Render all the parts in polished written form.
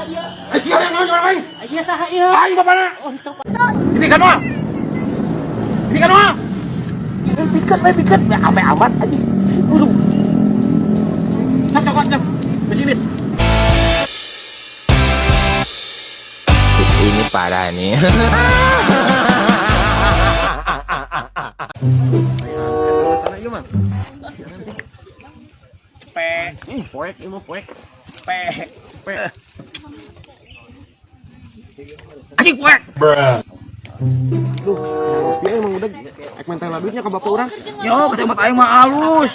ieu? Eh, sia yang naon aing? Sia saha ieu? Aing bapana. Ini kan moal. Ini kan moal. Pikeun we pikeun. Ya ame amat anjing. Aduh. Cok cok cok. Besi ini. Ini parah nih. Ih, poek ieu mah poek. Pe. Pe. Anjing poek. Duh, ngopi emang udah ek minta duitnya ke bapak urang. Yo, kacamata aing mah alus.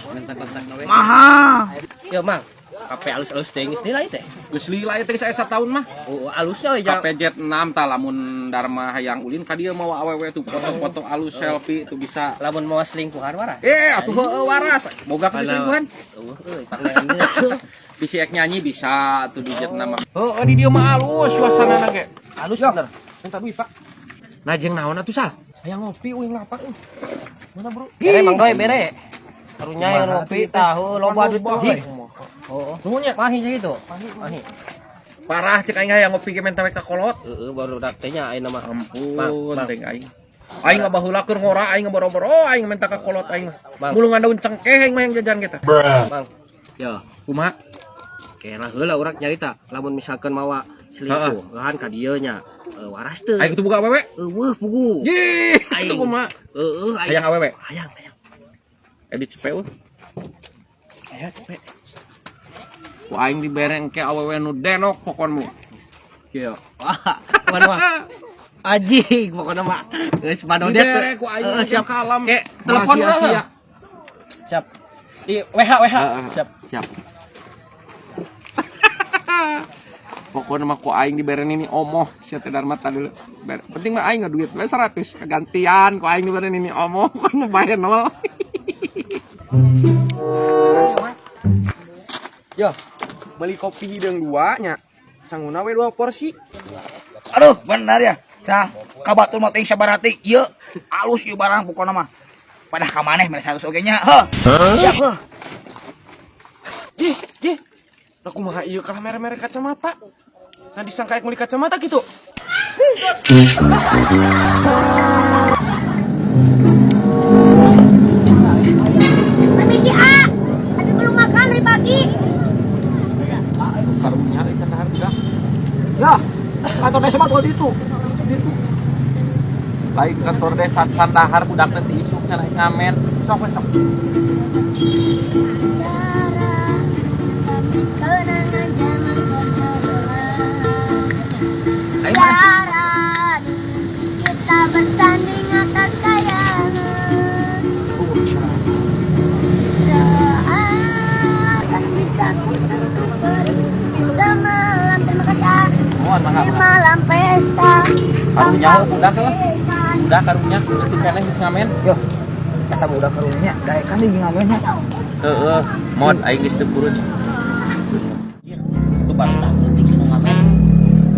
Mahal. Ya, Mang. Kape alus-alus teh geus nilai teh. Geus lila ieu teh geus aya satahun mah. Oh, alusnya we jang. KPJ 6 tah lamun Dharma hayang ulin ka dieu mawa awewe tuh foto-foto alus selfie tuh bisa. Lamun mau selingkuhan waras. Eh, atuh heueuh waras. Boga ka selingkuhan. Eueuh euy, pangneangeun. Bisi ek nyanyi bisa tuh di Jet 6 mah. Heueuh di dieu mah alus suasanana ge. Alus bener. Minta duit, Pak. Nah, jeung naon atuh sal? Hayang ngopi uing lapar euy. Mana, Bro? Bere Mang Doi bere. Karunya yang ngopi tahu loba duit tuh. Oh, Nuhun nya. mahi sih itu. Mahi. Parah cek aing hayang ngopi ge menta we ka kolot. Heeh, baru dak teh nya ayeuna mah. Ampun, teh aing. Aing mah baheula keur ngora aing boro-boro aing menta ka kolot aing mah. Bang. Mulungan daun cengkeh aing mah yang jajan kita. Bang. Yo, Kumaha? kela heula urang nyarita lamun misalkan mawa selingkuh, lahan ka dieu nya. Waras teu. Aing kudu buka awewe. Eueuh pugu. Yih, Aing. itu kumaha? Heeh, aing. Hayang awewe. Hayang, hayang. Edit cepeu. Hayang cepet. Ku aing dibere engke awewe nu denok pokonmu. Kieu. Wah, pokona mah. Anjing, pokona mah. Geus panodet. Dibere ku aing Heeh, siap. kalem. Ke, telepon Rahasia. urang. Siap. Di WH WH. Heeh. Siap. Siap. Pokoknya mah ku aing dibere nini omoh sia teh Dharma tadi. Penting mah aing duit we 100 kegantian ku aing dibere nini omoh kan bayar nol. Yo, beli kopi hideung dua nya. Sanguna we 2 porsi. Aduh, benar ya. Cah, kabatur mah teh sabarati. Ieu alus ieu barang pokona mah. Padah ka maneh mere 100 oge nya. Heuh. Siap heuh. Ih, ih. Lah kumaha ieu kalah mere-mere kacamata. Nah disangka ek meuli kacamata gitu. Permisi A, Abi belum makan dari pagi. Karunya euy can dahar budak. Ya, kantor desa mah tuh ditu. Lain kantor desa can dahar budak teh ti isuk can ngamen. Sok we sok. Dara, tapi kenangan jangan bersebelah. Ayo mana? Dara, di mimpi kita bersanding atas kayangan. Takkan bisa ku sentuh terus semalam. Terima kasih A. Mohon Di mangga. malam pesta. Karunya heuh budak heuh. Budak karunya itu keneh geus ngamen. Yo, kata budak karunya, daekan di ngamen nya. Heeh, mod aing geus teu purun. Itu baru leutik nu ngamen.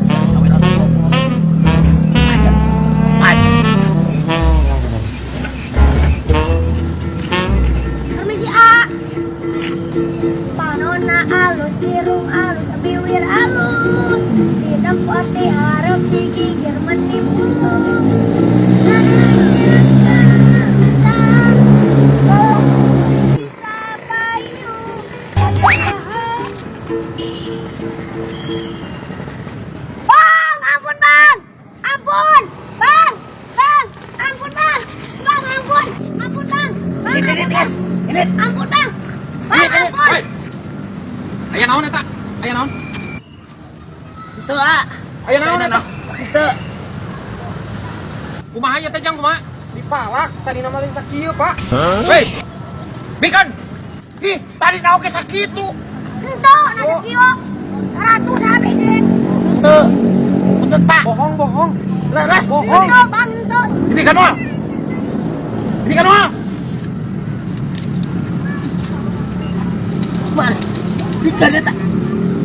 Dari sawe atuh. Ada. Ada. Permisi A. Panona alus, irung alus, biwir alus. Di tempat diharap digigir menipu. Bang, ampun bang, ampun, bang, bang, ampun bang, bang ampun, ampun bang, bang ampun bang, ampun bang, bang ampun. Hei. Aya naon eta? Aya naon? Teu ah. Aya naon eta? Teu. Kumaha ieu teh jang kumaha? Dipalak tadi nama lain sakieu, Pak. Hei. Bikan. Ih, tadi naon ge sakitu. Ento, nasi kio, 100 habis gede. Teu. Punten, Pak. Bohong, bohong. Leres. Bohong. Ento, bang, ento. Dibikan moal. Dibikan moal. Mana? Pikeun eta.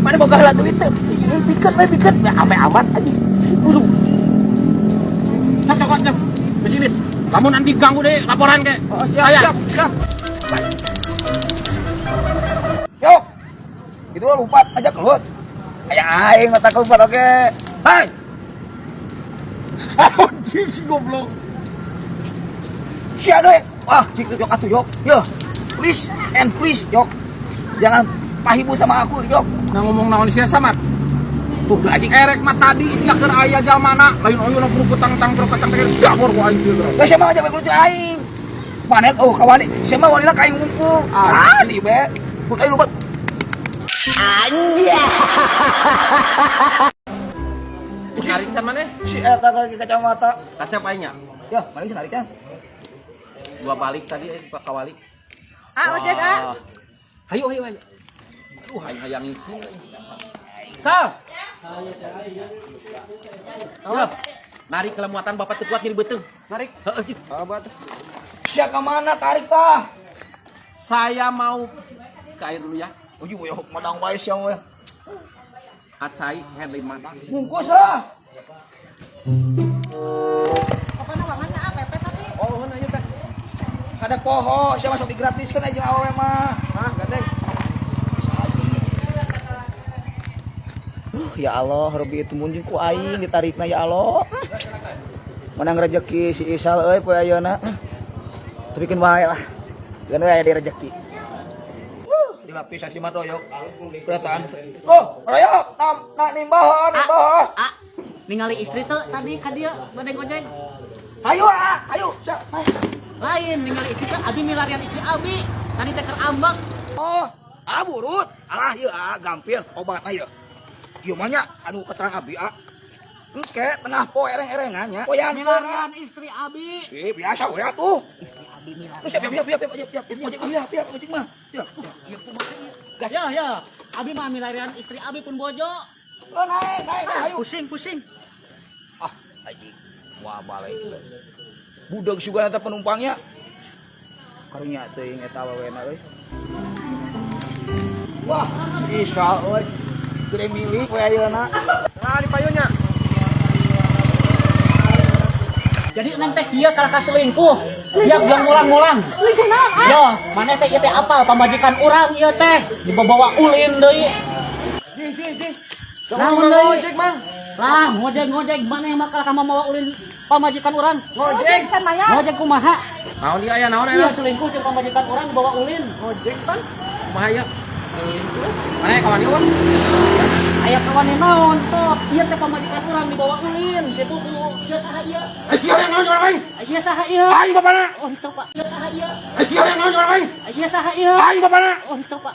Mana boga heula duit teu? Ih, pikeun we pikeun. Ya ame amat anjing. Aduh. Cok cok cok. Besi ini. Kamu nanti ganggu deh laporan ke. Oh, siap, Saya. siap, siap. Yuk. Itu lah lompat aja kelut. Aya aing mata kupat oge. Hai. Anjing si goblok. Sia deui. Wah, cik yok atuh yok. Yo. Please and please yok. Jangan pahibu sama aku yok. Nah ngomong naon sia samat. Tuh anjing. Erek mah tadi sia keur aya jalmana, lain oyuna buru tang-tang terus kacang teh jabor ku aing sia. Lah sia mah ngajak kudu aing. Mana oh kawani. Sia mah wanina ka aing ngumpul. Tadi be. Ku aing lupa. Narik can maneh? Si eta ka kacamata. Kasep aing nya. Ya, mari sih narik kan. Dua balik tadi ka kawali. Ah, ojek ah. Hayu hayu hayu. Aduh, hayang hayang ngisi. Sal. Ya, narik ke muatan bapak teu kuat nyeri beuteung. Narik. Heeh, gitu. Sia ka mana tarik tah? Saya mau ke air dulu ya. Uji we madang wae sia we. Acai head lima. Bungkus lah. Pokoknya wangan ah pepet tapi. Oh, ayo teh. Kada poho, sia masuk digratiskeun aja awewe mah. Hah, gandeng. Ya Allah, Robi itu muncul ku aing ditarikna ya Allah. Menang rezeki si Isal euy poe ayeuna. Tapi keun wae lah. Keun wae di rezeki. Dilapis si mah royok. Kerataan. Oh, royok. Nam, na nimbah, nimbah. Ah, ningali istri tuh tadi ka dieu bade gojek. Ayo, ah, ayo. Siap. Lain ningali istri teh abi milarian istri abi. Tadi teh keur ambek. Oh, ah burut. Alah ieu ah gampil obatna ieu. Ieu mah nya anu keterang abi ah. Engke tengah poe ereng-erengan nya. Poyan Milarian istri abi. Eh, biasa we atuh. Istri abi milarian. Siap, siap, siap, siap, siap, siap, siap, siap, ojek mah. Siap. Gas ya ya. Abi mah milarian istri abi pun bojo. Oh, naik, naik, naik, ayo. Pusing pusing. Ah, anjing. Wah, balik. Budak juga eta penumpangnya. Karunya teuing eta awewena euy. Wah, bisa euy. Gede milik we ayeuna. Nah, di payunya. Jadi neng teh kieu kalah ka selingkuh. Siap yang ngulang-ngulang. Selingkuh naon ah? Yo, maneh teh ieu teh apal pamajikan urang ieu teh dibawa ulin deui. Ji, ji, ji. Naon deui? Ngojek, Mang. Lah, ngojek-ngojek maneh mah kalah ka mawa ulin pamajikan urang. Ngojek kan mayar. Ngojek kumaha? Naon dia aya naon aya? Iya selingkuh jeung pamajikan urang dibawa ulin. Ngojek pan. Kumaha ya? Mana ya kawan ieu? Aya kawan naon tok? Ieu teh pamajikan urang dibawa ulin. Kitu ku ieu saha ieu? Eh, sia yang naon orang aing? Ieu saha ieu? Aing bapana. Oh, itu Pak. Ieu saha ieu? Eh, sia yang naon orang aing? Ieu saha ieu? Aing bapana. Oh, itu Pak.